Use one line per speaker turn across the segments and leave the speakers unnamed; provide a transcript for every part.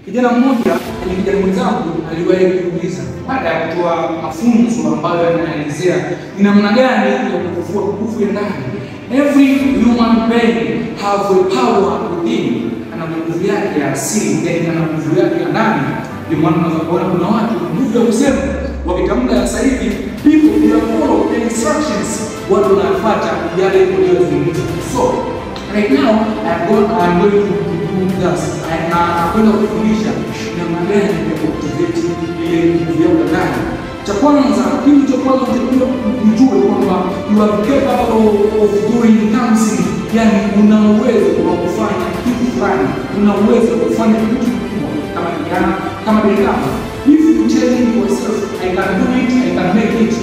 Kijana mmoja, ni kijana mwenzangu, aliwahi kuuliza baada ya kutoa mafunzo ambayo yanaelezea ni namna gani ya kufufua nguvu ya ndani. Every human being have a power within, ana nguvu yake ya asili, yani ana nguvu yake ya ndani. Ndio maana unaweza kuona kuna watu nguvu ya kusema wakitamka sasa hivi, people they follow the instructions, watu wanafuata yale waliyozungumza. So right now I'm going to do this. Nakwenda kufundisha namna gani ya kuactivate ile nguvu yako ndani. Cha kwanza, kitu cha kwanza unatakiwa ujue kwamba you are capable of doing something, yani una uwezo wa kufanya kitu fulani, una uwezo wa kufanya kitu kikubwa kama kijana, kama binadamu. If you tell yourself I can do it, I can make it.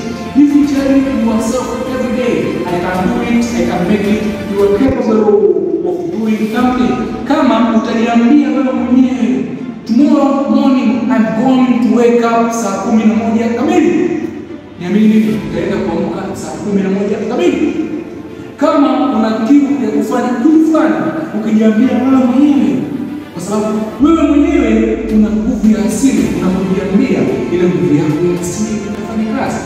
If you tell yourself every day I can do it, I can make it, you are capable of doing something. Kama utaniambia wewe mwenyewe tomorrow morning I'm going to wake up saa 11 kamili, niamini mimi utaenda kuamka saa 11 kamili. Kama una kiu ya kufanya kitu fulani, ukijiambia wewe mwenyewe, kwa sababu wewe mwenyewe una nguvu ya asili, unapojiambia ile nguvu yako ya asili inafanya kazi.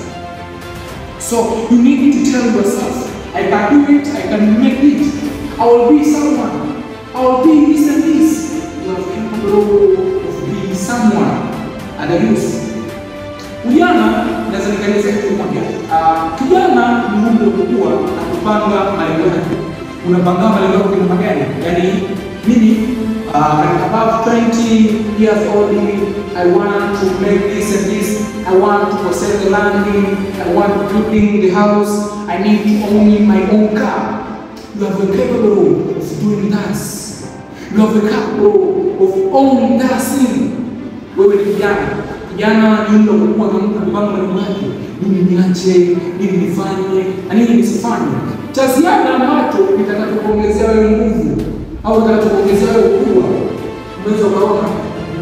So you need to tell yourself I can do it, I can make it, I will be someone, I will be this and this. You are capable of being someone. And I use ujana, naweza nikaelezea kitu kimoja. Kijana ni umri wa kukua na kupanga malengo yake. Unapanga malengo yako kwa namna gani? Yaani mimi at above 20 years old I want to make this and this, I want to possess the land, I want to building the house, I need to own my own car. You are capable of doing that. You are capable of owning that thing. Wewe ni kijana. Kijana ni mtu wa kukua na kupanga malengo yake. Nini niache, nini nifanye, na nini nisifanye. Cha ziada ambacho kitakachokuongezea wewe nguvu au kitakachokuongezea wewe ukubwa, unaweza ukaona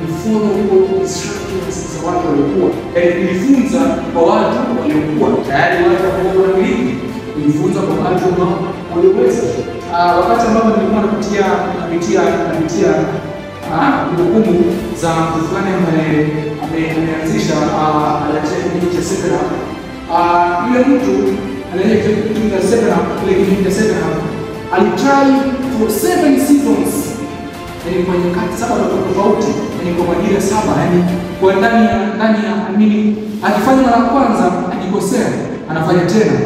kufollow instructions za watu waliokuwa, yaani kujifunza kwa watu waliokuwa tayari, watu ambao wanamiliki, kujifunza kwa watu ambao walioweza. Wakati ambapo nilikuwa napitia kumbukumbu za mtu fulani ambaye ameanzisha alianzisha kipindi cha 7 Up. Yule mtu alianzisha kipindi cha 7 Up, kile kipindi cha 7 Up alitry for 7 seasons, yani kwa nyakati 7 tofauti, yani kwa majira 7, yani kwa ndani ya amini, akifanya mara kwanza akikosea anafanya tena.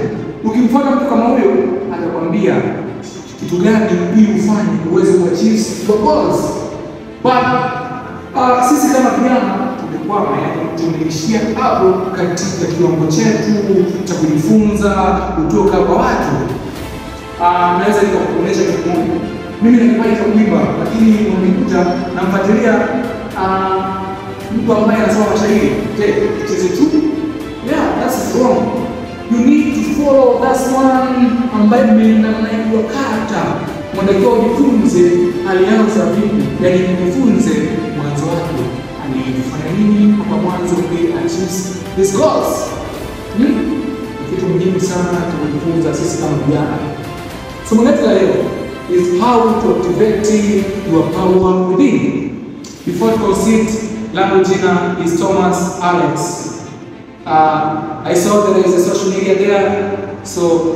Ukimfuata mtu kama huyo atakwambia kitu gani ili ufanye uweze kuachieve your goals. But sisi kama vijana tumekwama, yani tumeishia hapo katika kiwango chetu cha kujifunza kutoka kwa watu. Naweza nikakuonyesha kitu kimoja. Mimi nina kipaji cha kuimba, lakini unanikuta namfuatilia mtu ambaye anasoma mashairi. Je, tucheze tu? Yeah, that's wrong. You need to follow that one ambaye mmeenda naye kwa kata. Unatakiwa ujifunze alianza vipi, yaani ujifunze mwanzo wake, alifanya nini mpaka mwanzo he achieves his goals. Kitu muhimu sana tunajifunza sisi kama vijana. Somo letu la leo is how to activate your power within. Before to proceed, langu jina is Thomas Alex. I saw there is a social media there, so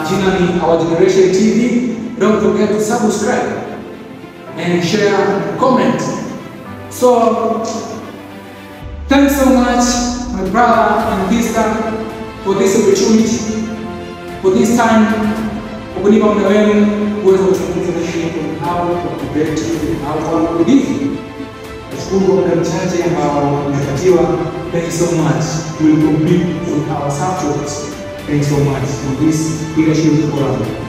jina ni Our Generation TV. Don't forget to subscribe and share and comment. So thanks so much, my brother and sister, for this opportunity, for this time, kwa kunipa muda wenu kuweza kuzungumza na nyinyi how to activate our within. Nashukuru kwa muda mchache ambao nimepatiwa. Thank you so much. We will complete with our subject. Thanks so much for this leadership forum.